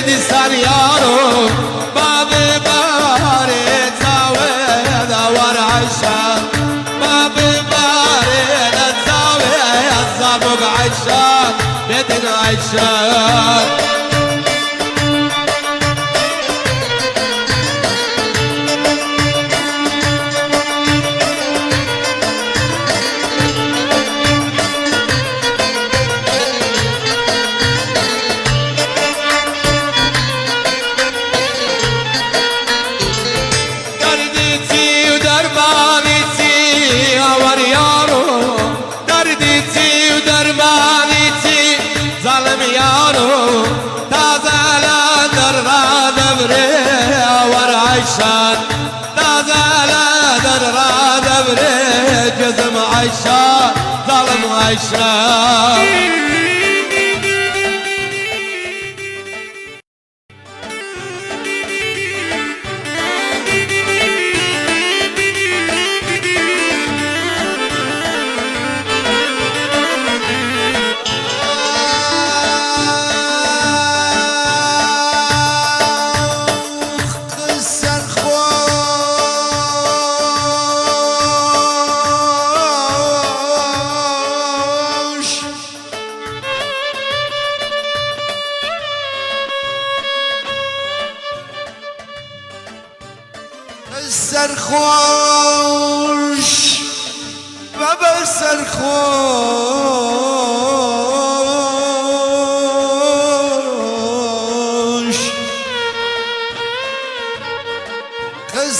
دیسان یارو باب بارێ چاوێ داوار عیشان باب بارێ لە چاوێ ئەزابۆک عیشان بێتن عیشان. دەردی چی و دەرمانی چی ئاوەر یارۆ، دەردی چی و دەرمانی چی زاڵم یارۆ، تازە لە دەرڕا دەبرێ ئاوەر عیشان، تازە لە دەرڕا دەبرێ جزم عیشان زاڵم عیشان. سەرخۆش سەرخۆش بەبە سەرخۆش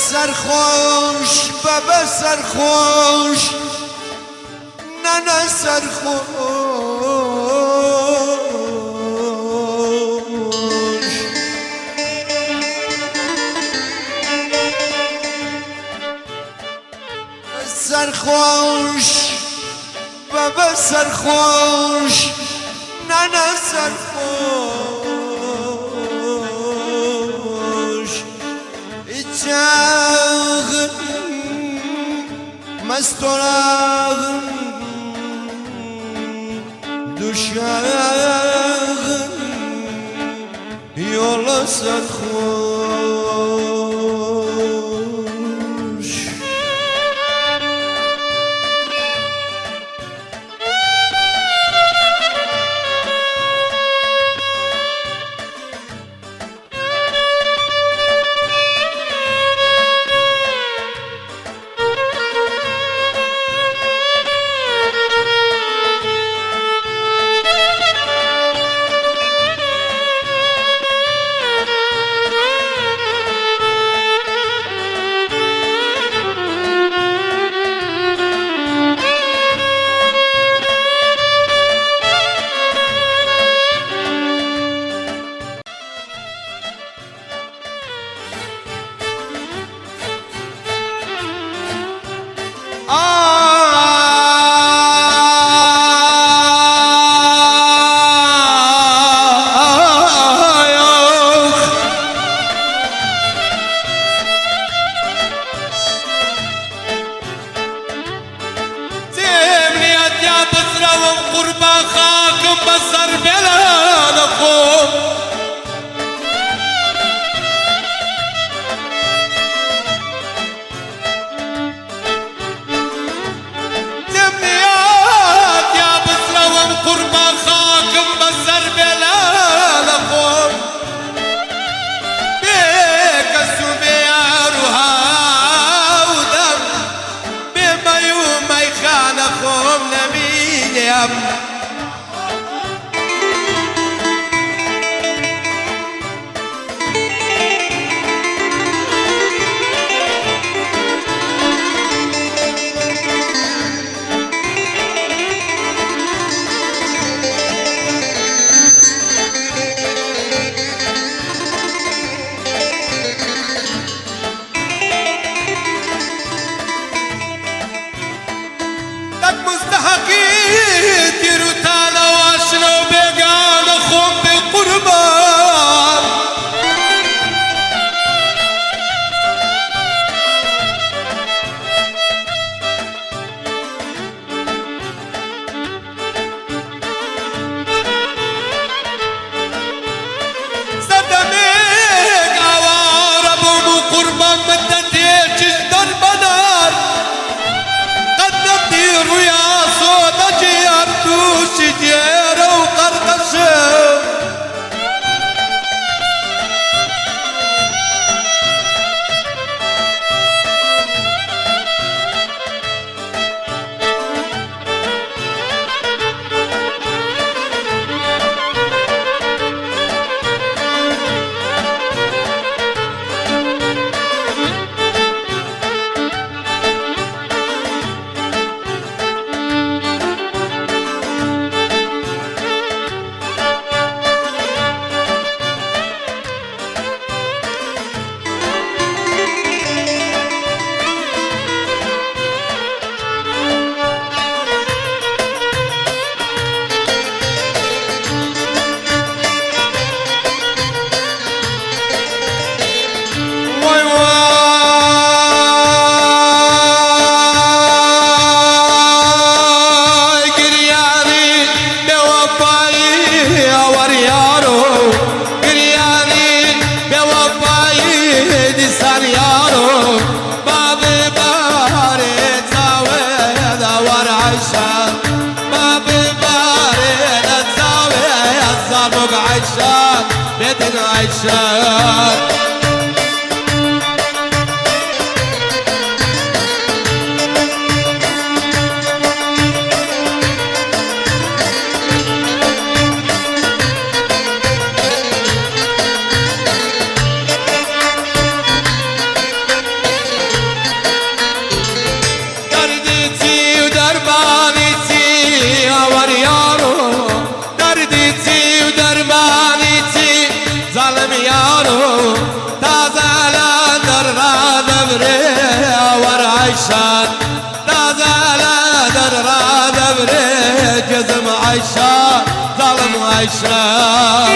سەرخۆش بەبە سەرخۆش نەنە سەرخۆش سەرخۆش بەبە سەرخۆش نەنە سەرخۆش چاغم مەستۆراغم دوشاغم یۆڵە سەرخۆش. قوربان مدەتێکیش دەربەدەر قەت نەتی ڕوویا سۆدەکی هەر تووشی گێرە و قەرقەشم. وای وای گریانی بێوەفایی ئەوەر یارۆ گریانی بێوەفایی دیسان یارۆ بابێ بارێ چاوێ داوار عەیشە بابێ بارێ لە چاوێ زارۆک عەیشە بێتن عەیشە. دەردی چی و دەرمانی چی ئاوەر یارۆ دەردی چی و دەرمانی چی زاڵم یارۆ تازە لە دەرڕا دەبرێ ئاوەر عەیشان تازە لە دەرڕا دەبرێ جزم عەیشە زاڵم عەیشان.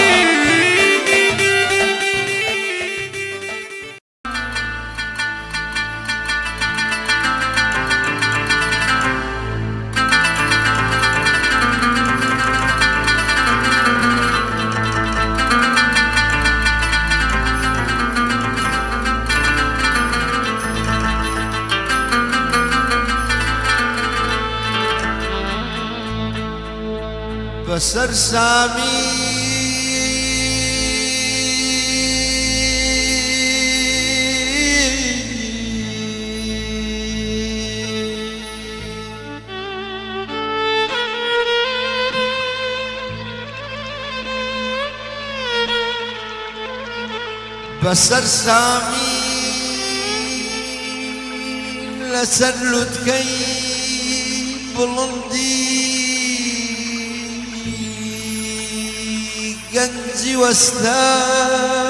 بەسەر سامی بەسەر سامی لەسەر لوتکەی بڵندی گەنجی وەستاوە.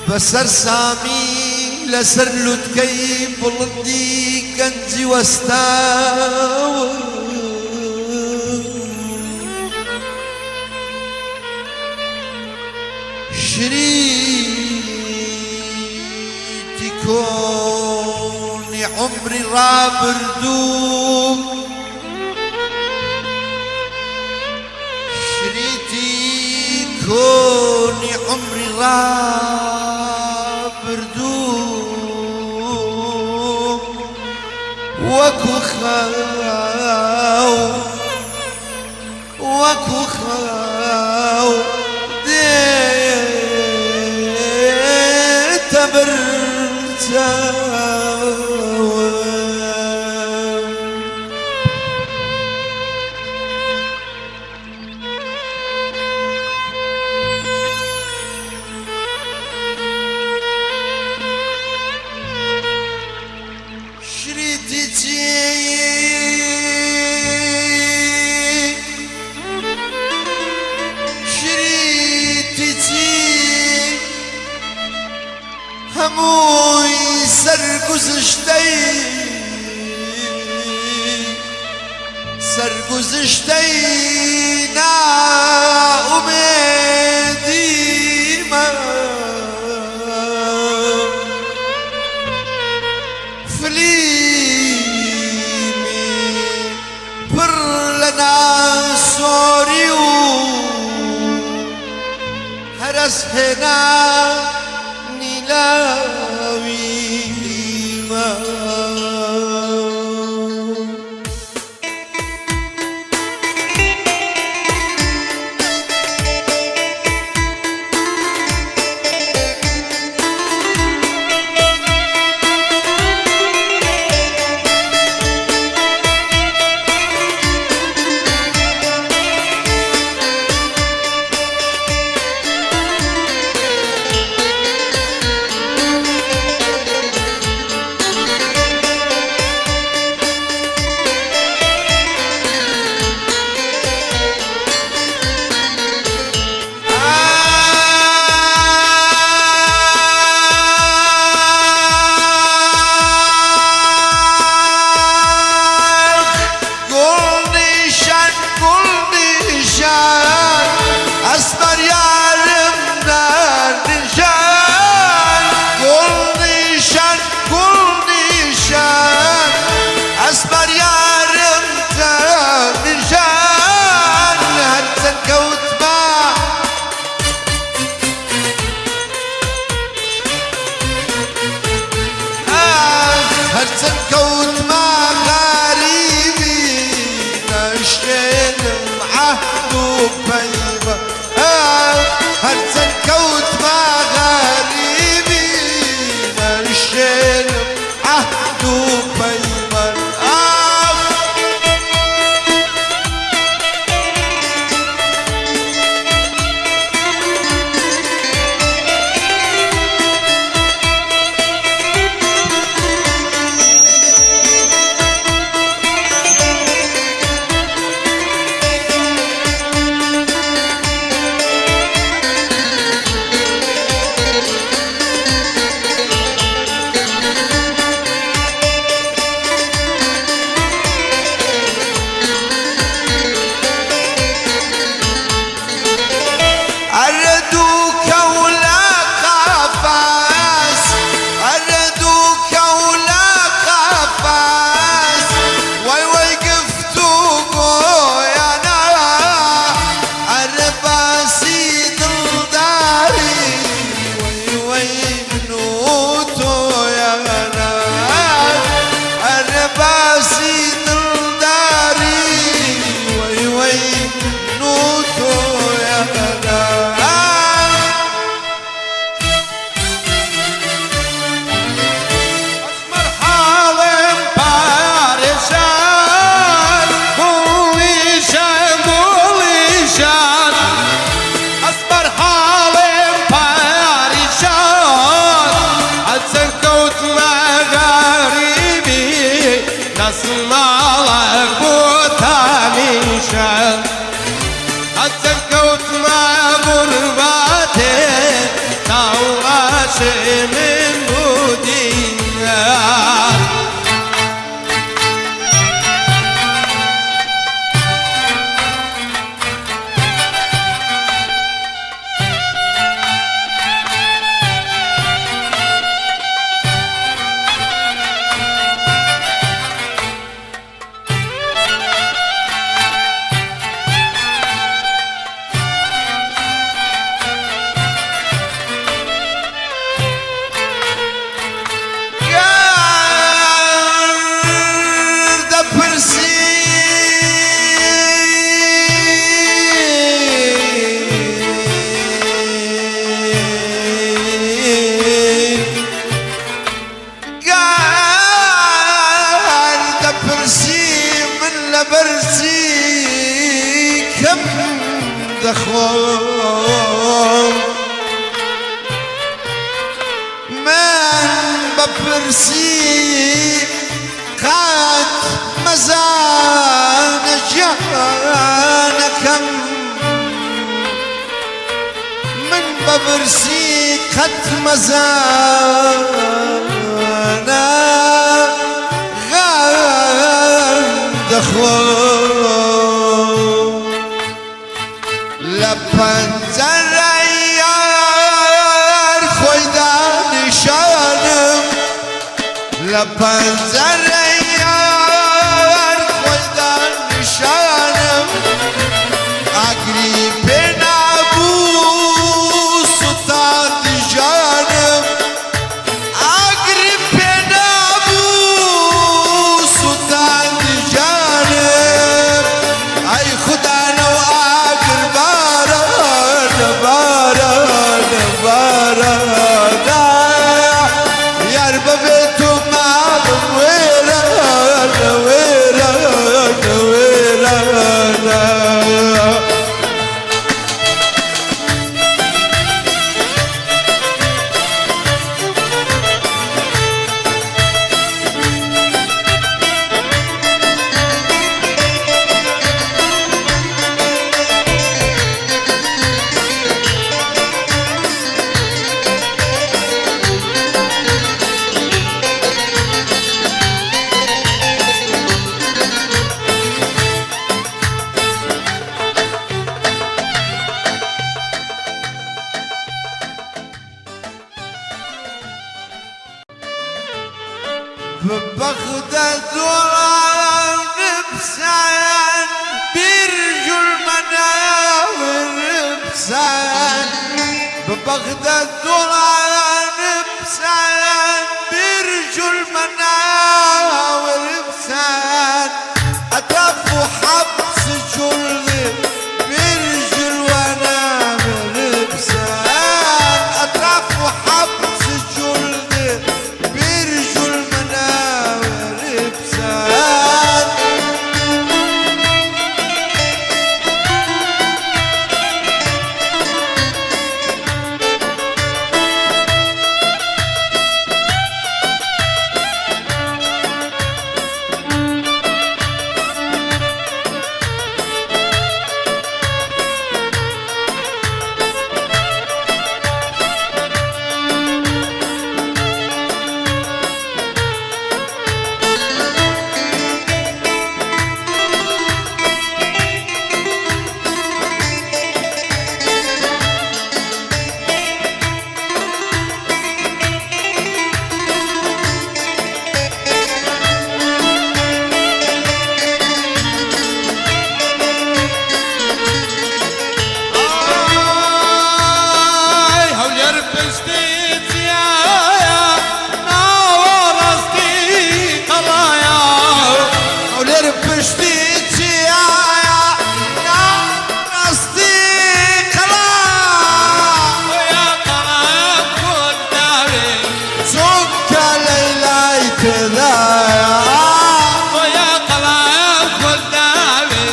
بەسەر سامی لەسەر لوتکەی بڵندی گەنجی وەستاوە. شریتی کۆنی عومری ڕابردووم شریتی کۆنی عومری ڕابردووم وەکو خەو وەکو خەو دێتە بەرچاوم. شریتی چی شریتی چی هەمووی سەرگوزشتەی سەرگوزشتەی نائومێدیمە. دەستهێنانی لاویمە. گوڵ نیشان گوڵ نیشان ئەسمەر یارم نارنجان گوڵ نیشان گوڵ نیشان ئەسمەر یارم نارنجان هەرچەند کەوتمە هەرچەند کەوتمە غەریبی نەشکێنم عەهد و پەیمە هەرچەند کەوتمە غەریبی نەشکێنم عەهد و پەیمە ئەردوو کەولە قەفەس ئەردوو کەولە قەفەس وەی وەی گفت و گۆیانە ئەرباسی دڵداری وەی وەی من و تۆیانە ئەرباسی دڵداری وەی وەی من و تۆیانە. ئەسمەر حاڵم پارێشان گوڵیشان گوڵیشان ئەسمەر حاڵم پاریشان هەرچەند کەوتمە غەریبی دەسماڵە بۆتانیشان هەرچەند کەوتمە غوربەتێ چاوڕەشێ من بوو دیار. گەر دەپرسی گەر دەپرسی من لەبەرچی کەم دەخۆم من بەپرسی قەت مەزانە گیانەکەم من بەبرسی قەت مەزانە غەم دەخۆم لە پەنجەرەی یار خۆی دانیشانم لە پەنجەرەی یار خۆی دانیشانم ئاگری پێ نابوو. ببغداد ونبسان برج المناور بسان ببغداد ونبسان برج المناور بسان أطراف حبس جلد برج الونامر بسان أطراف حبس جلد برج المناور بسان. ئای هەولێر پشتی چیایە ناوەڕاستی قەڵایە هەولێر پشتی چیایە ناوەڕاستی قەڵا بۆیە قەڵام خۆت داوێ چونکە لەیلای تێدایە بۆیە قەڵام خۆت داوێ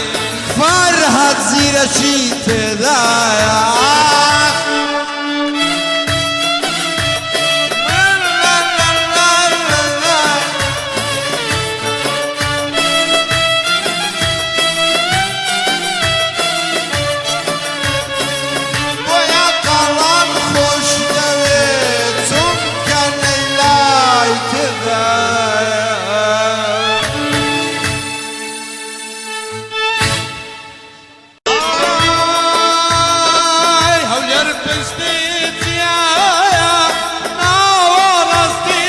فەرهاد زیرەکی تێدایە. بۆیە قەڵام خۆش دەوێت چونکە لەیلای تێدایە. ئای هەولێر پشتی چیایە ناوەڕاستی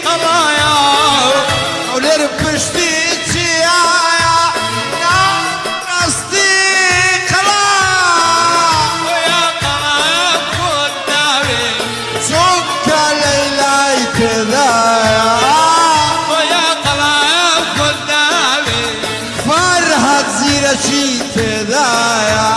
قەڵایە هەولێر پشتی چیایە ناوەڕاستی قەڵا بۆیە قەڵام خۆت داوێ چونکە لەیلای تێدایە بۆیە قەڵام خۆت داوێ فەرهاد زیرەکی تێدایە.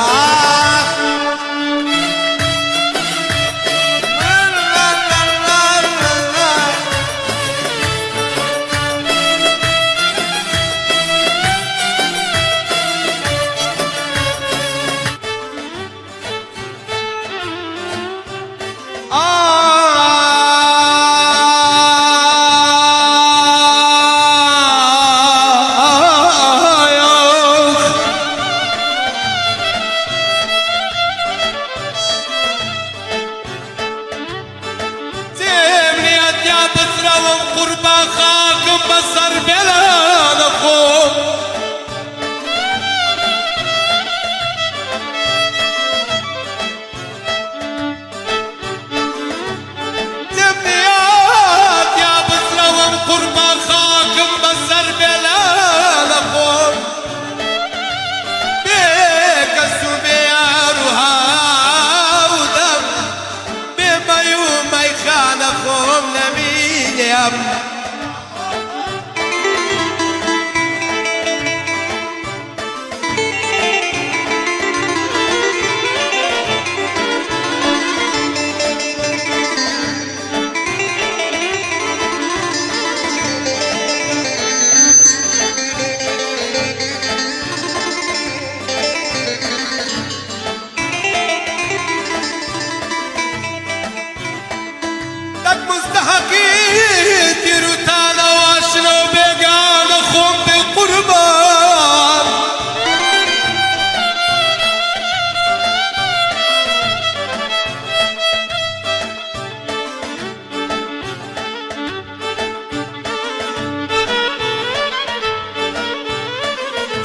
ئای ئۆخ تێمنیە تیا بسرەوم قوربان خاکم بەسەر بێلانە خۆم تێمنیە تیا بسرەوم قوربان خاکم بەسەر بێلانە خۆم بێکەس و بێیار و هاودەم بێ مەی و مەیخانە خۆم نەبینیم. تەک مستحەقی تیروتانە واشنە و بێگانە خۆم بێ قوربان.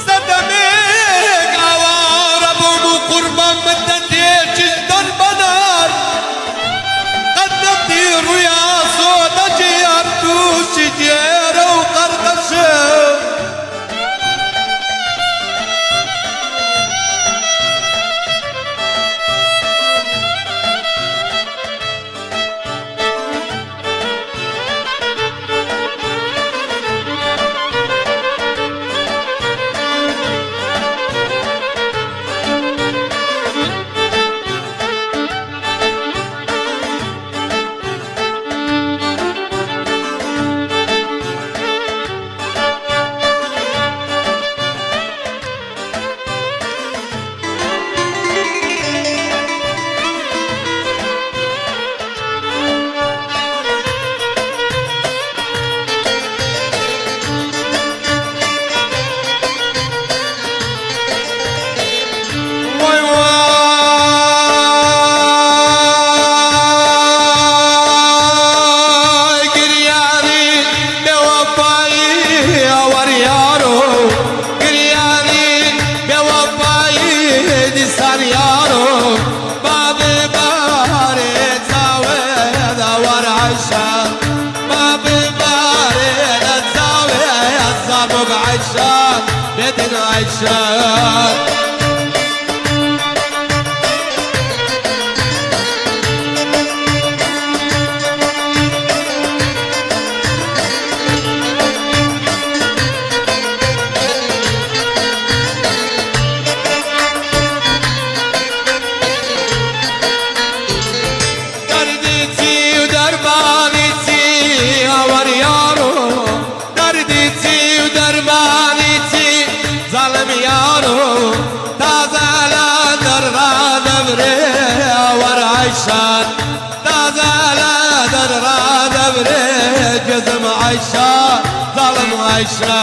سەردەمێک ئاوارە بووم و قوربان مدەتێکیش دەربەدار قەت نەمدی ڕووی ئاسۆ. تازە لە دەرڕا دەبرێ جزم عەیشە زاڵم عەیشە.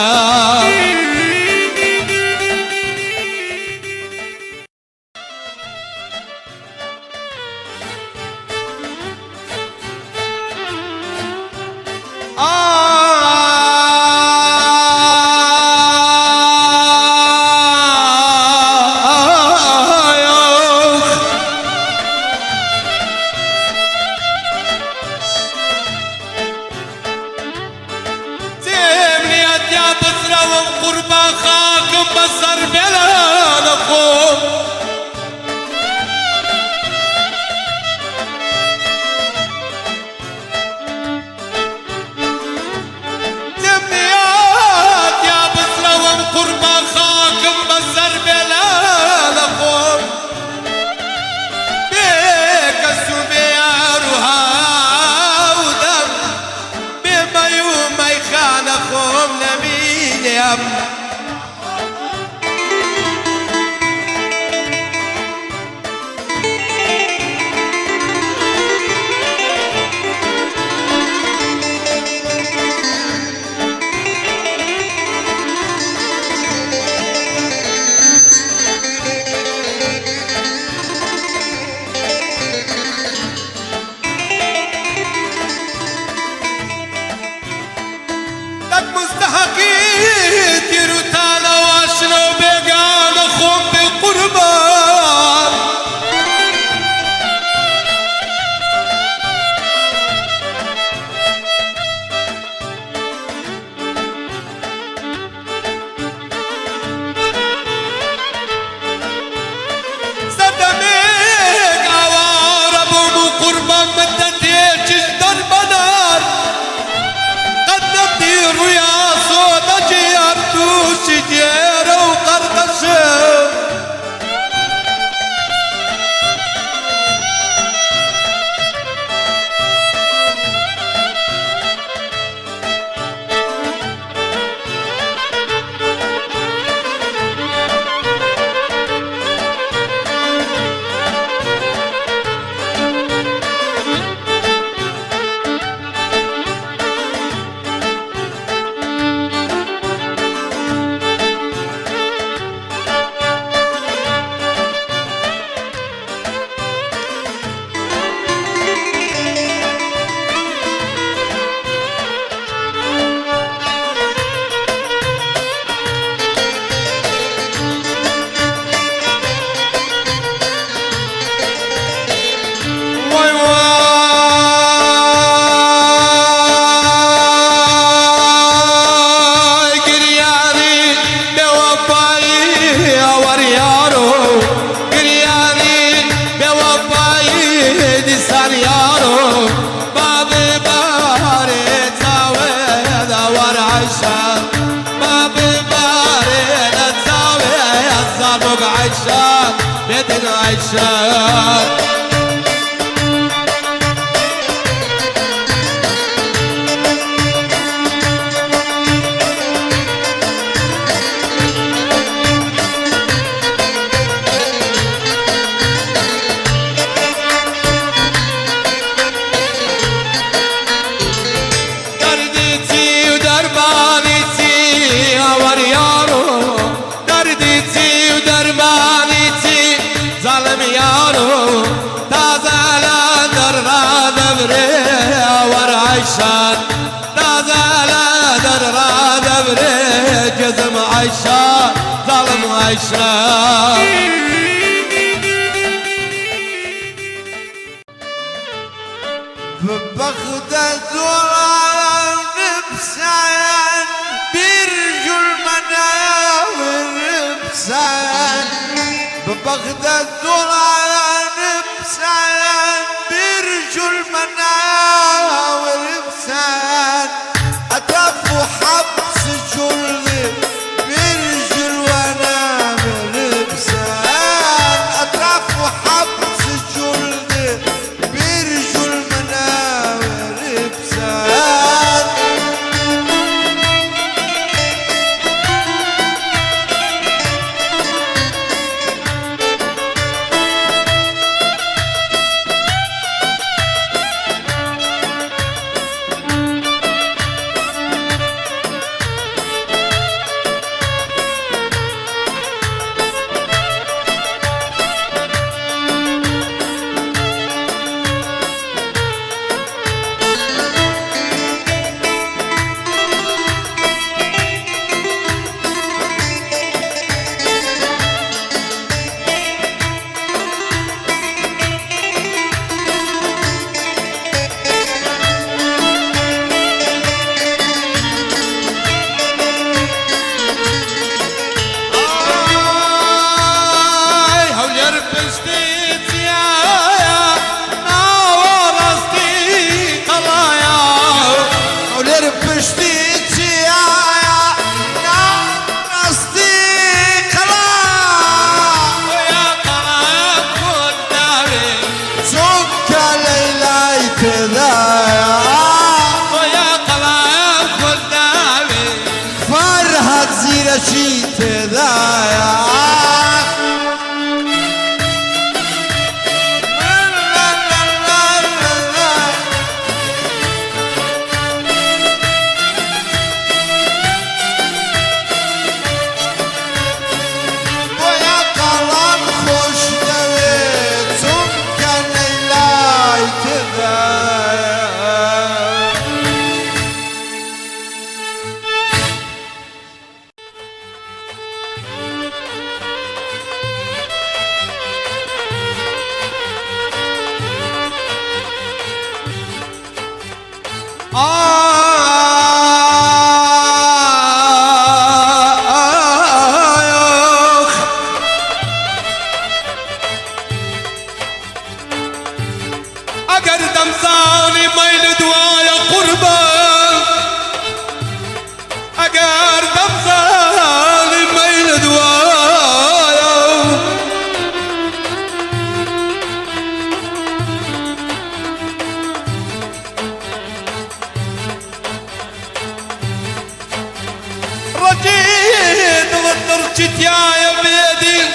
قوربان خاکم بەسەر بێلانە خۆم. تیا بسرەوەم قوربان خاکم بەسەر بێلانە خۆم. بێکەس و بێیار و هاودەم، بێ مەی و مەیخانە خۆم نەبینێم. تەک مستحەقی تیر و تانە واشنە و بێگانە خۆم بێ قوربان. سەردەمێک ئاوارە بووم و قوربان مدەتێکیش دەربەدار، قەت نەمدی ڕووی ئاسۆ دەگیار تووشی گێرە و قەرقەشم. وای وای گریانی بێوەفایی ئەوەر یارۆ، گریانی بێوەفایی دیسان یارۆ، بابێ بارێ چاوێ داوەر عەیشە، بابێ بارێ لە چاوێ زانۆک عەیشە بێتن عەیشە. دەردی چی و دەرمانی چی ئەوەر یارۆ، دەردی چی و دەرمانی چی زاڵم یارۆ، تازە لە دەرڕا دەبرێ ئەوەر عەیشان، تازە لە دەرڕا دەبرێ جزم عەیشە زاڵم عەیشە. ببغداد بسان برج المناور بسان، ببغداد بسان برج المناور بسان، أطراف حبس جلدي برج الونامر بسان، أطراف حبس جلدي برج المناور بسان. ئەگەر دەمزانی مەیلت وایە قوربان، ئەگەر دەمزانی مەیلت وایە. ڕەجی دڵت دڕچی تایە بێدین،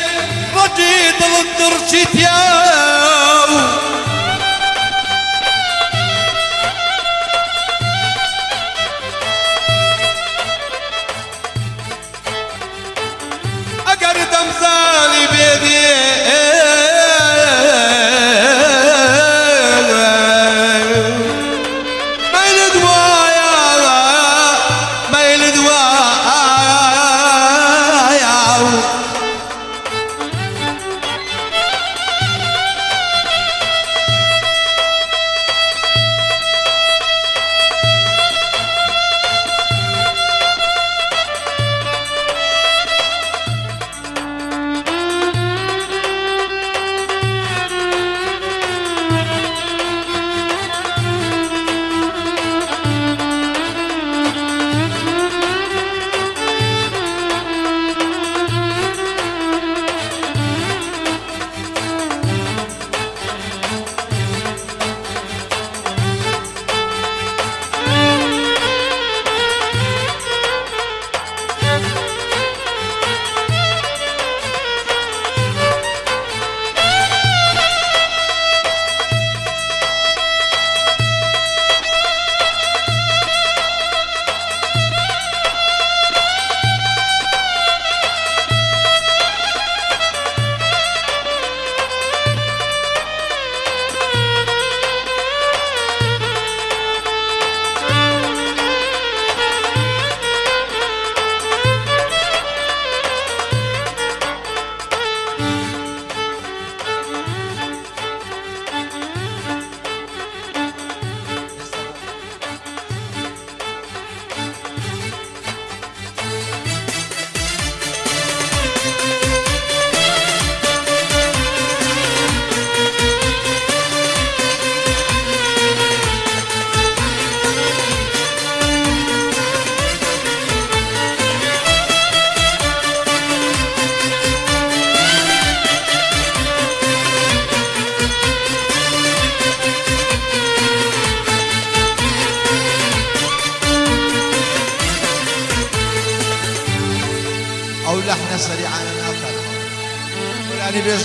ڕەجی دڵت دڕچی تایە. ئەگەر دەمزانی بێدی مەیلت وایە، مەیلت وایە. ئەو لەحنە سەریعانە ناکات. گۆرانی بێژ.